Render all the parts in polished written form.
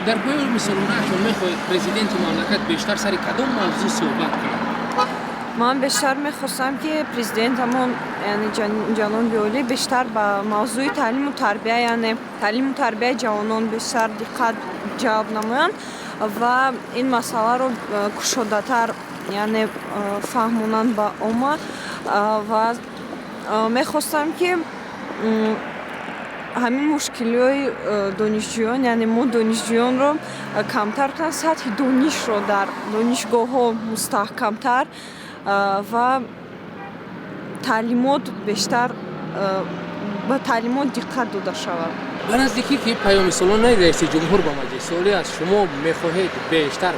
Дар поёни солонаашон мехоҳед, президенти мамлакат бештар сари кадом мавзӯъ суҳбат кунад? Ман бештар мехостам, ки президентамон, яъне ҷаноби олӣ, бештар ба мавзӯи таълиму тарбия, яъне таълиму тарбияи ҷавонон бештар диққат ҷалб намоянд ва ин масъаларо кушодатар, яъне фаҳмонанд ба омма. Ва мехостам, ки ҳамин мушкилиҳои донишҷӯён, яъне мо донишҷӯёнро камтар кунанд, сатҳи донишро дар донишгоҳҳо мустаҳкамтар ва таълимот бештар, ба таълимот диққат дода шавад. Ба наздикӣ ки паёми солонаи раиси ҷумҳур ба Маҷлиси Олӣ аст, шумо мехоҳед, бештар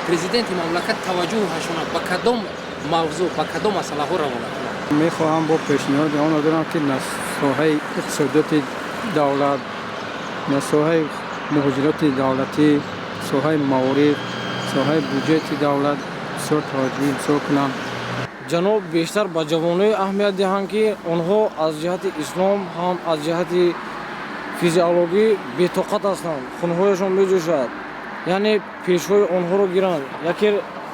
президенти мамлакат таваҷҷӯҳашона ба кадом мавзӯъ, ба кадом масъалаҳо равона кунад? Мехоҳам, бо пешниҳоди онро дорам, ки на соҳаи иқтисодиёти давлат, на соҳаи муҳоҷироти давлатӣ, соҳаи маориф, соҳаи буҷети давлат бисёр таваҷҷӯҳи бисёр кунам. Ҷаноб бештар ба ҷавононе аҳамият диҳанд, ки онҳо аз ҷиҳати ислом ҳам, аз ҷиҳати физиологӣ бетоқат ҳастанд, хунҳояшон меҷӯшад, яъне пешҳои онҳоро гиранд. Яке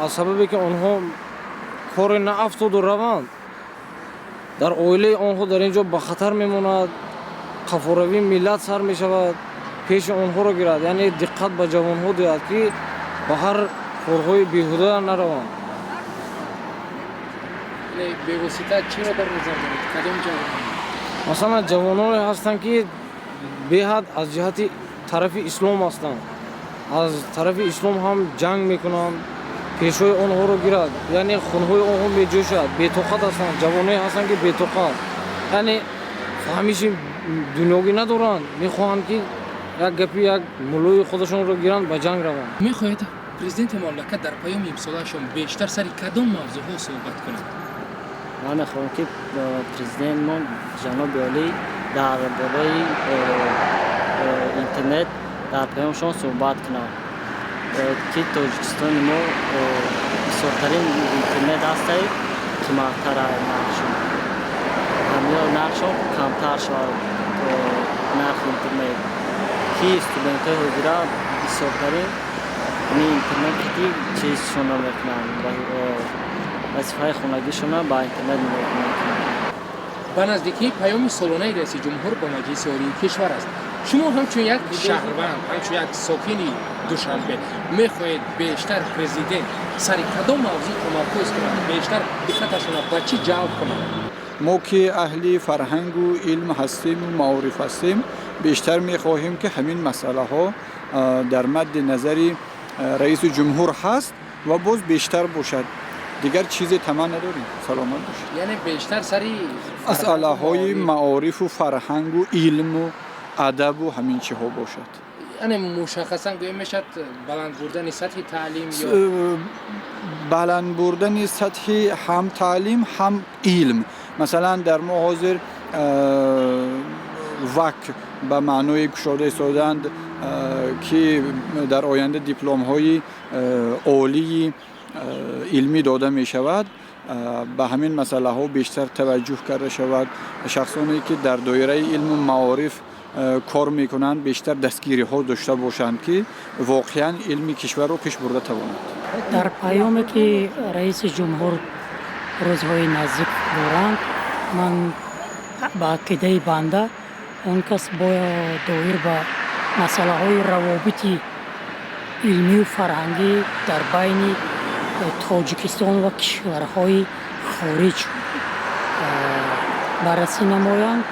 аз сабабе ки онҳо коре наафтоду раванд, дар оилаи онҳо дар ин ҷо ба хатар мемонад, қафоравии миллат сар мешавад. Пеши онҳоро гирад, яъне диққат ба ҷавонҳо диҳад, ки ба ҳар корҳои беҳуда нараванд. Бевосита чиро дар назар доред, кадом ҷавонон? Масалан, ҷавононе ҳастанд, ки беҳад аз ҷиҳати тарафи ислом ҳастанд, аз тарафи ислом ҳам ҷанг мекунанд. Пешҳои онҳоро гирад, яъне хунҳои онҳо меҷӯшад, бетоқат ҳастанд. Ҷавоное ҳастанд, ки бетоқат, яъне фаҳмиши дунёгӣ надоранд, мехоҳанд, ки як гапи як муллои худашонро гиранд, ба ҷанг раванд. Мехоҳед, президенти мамлакат дар паёми имсолаашон бештар сари кадом мавзӯъҳо суҳбат кунад? Ман мехоҳам, ки президентмон ҷаноби олӣ дар бораи интернет дар паёмшон суҳбат кунанд, ки Тоҷикистони мо бисёртарин интернет ҳастай, қиматтара нархшон, ҳамиё нархшон камтар шавад, нархи интернет, ки студентҳои ҳозира бисёртарин ҳамин интернет ки чизшонро мекунанд, вазифаи хонагишонро ба интернет мекунанд. Ба наздикии паёми солонаи раиси ҷумҳур ба Маҷлиси Олии кишвар аст. Шумо ҳамчун як шаҳрванд, ҳамчун як сокини Душанбе мехоҳед, бештар президент сари кадом мавзӯъ тамаркуз кунад, бештар диққаташонро ба чӣ ҷалб кунад? Мо ки аҳли фарҳангу илм ҳастему маориф ҳастем, бештар мехоҳем, ки ҳамин масъалаҳо дар мадди назари раиси ҷумҳур ҳаст ва боз бештар бошад. Дигар чизе тамаъ надорем. Саломат бошед. Яъне бештар сари масъалаҳои маорифу фарҳангу илму адабу ҳамин чиҳо бошад. Яъне мушаххасан гӯя мешавад, баланд бурдани сатҳи таълим ё Баланд бурдани сатҳи ҳам таълим, ҳам илм. Масалан, дар мо ҳозир ВАК ба маънои кушода истоданд, ки дар оянда дипломҳои олии илмӣ дода мешавад. Ба ҳамин масъалаҳо бештар таваҷҷӯҳ карда шавад. Шахсоне ки дар доираи илму маориф кор мекунанд, бештар дастгириҳо дошта бошанд, ки воқеан илми кишварро пеш бурда тавонанд. Дар паёме ки раиси ҷумҳур рӯзҳои наздик доранд, ман ба ақидаи банда, он кас бояд доир ба масъалаҳои равобити илмию фарҳангӣ дар байни Тоҷикистон ва кишварҳои хориҷ баррасӣ намоянд.